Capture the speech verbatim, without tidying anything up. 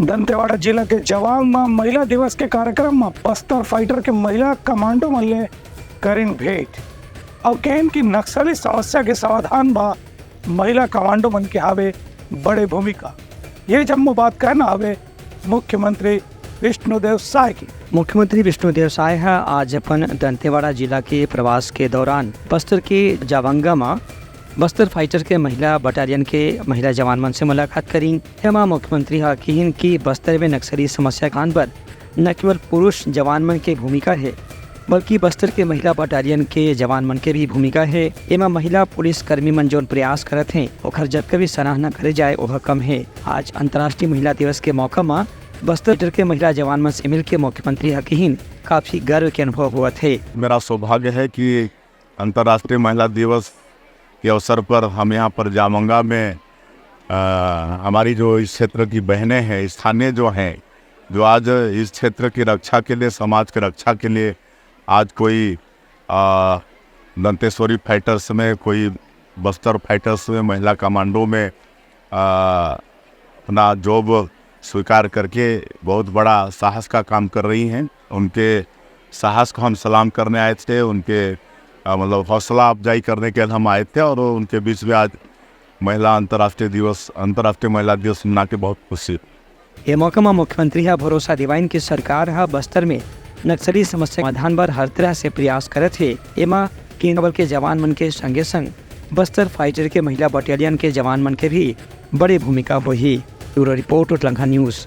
दंतेवाड़ा जिला के जवांग म महिला दिवस के कार्यक्रम म बस्तर फाइटर के महिला कमांडो मन ले करिन भेंट। अउ कहिन कि नक्सली समस्या के समाधान म महिला कमांडो मन के हावे बड़े भूमिका। ये जम्मो बात कहना हावे मुख्यमंत्री विष्णुदेव साय के। मुख्यमंत्री विष्णुदेव साय ह आज अपन दंतेवाड़ा जिला के प्रवास के दौरान बस्तर के जावंगा म बस्तर फाइटर के महिला बटालियन के महिला जवान मन से मुलाकात करीन। एमा मुख्यमंत्री ह किहिन कि बस्तर में नक्सली समस्या के आन बर न केवल पुरुष जवान मन के भूमिका हे, बल्कि बस्तर के महिला बटालियन के जवान मन के भी भूमिका हे। एमा महिला पुलिस कर्मी मन जोन प्रयास करत हें, ओखर जतका भी सराहना करे जाए, ओह कम हे। आज अंतर्राष्ट्रीय महिला दिवस के मौका म बस्तर फाइटर के महिला जवान मन से मिलके मुख्यमंत्री ह किहिन, काफी गर्व के अनुभव होवत हे। मेरा सौभाग्य है कि अंतर्राष्ट्रीय महिला दिवस के अवसर पर हम यहाँ पर जामंगा में, अ, हमारी जो इस क्षेत्र की बहनें हैं, स्थानीय जो हैं, जो आज इस क्षेत्र की रक्षा के लिए, समाज की रक्षा के लिए आज कोई, अ, दंतेश्वरी फाइटर्स में, कोई बस्तर फाइटर्स में, महिला कमांडो में, अ, अपना जॉब स्वीकार करके बहुत बड़ा साहस का काम कर रही हैं। उनके साहस को हम सलाम करने आए थे, उनके, अ, मतलब हौसला अफजाई करने के लिए हम आए थे और उनके बीच में आज महिला अंतर्राष्ट्रीय दिवस, अंतर्राष्ट्रीय महिला दिवस मना के बहुत खुशी। ये मौका म मुख्यमंत्री ह भरोसा दिवाइन कि सरकार ह बस्तर में नक्सली समस्या समाधान बर हर तरह से प्रयास करत हे। एमा केंद्र बल के जवान मन के संगे संग बस्तर फाइटर के महिला बटालियन के जवान मन के भी बड़े भूमिका होही। Bureau report, Utlangha news.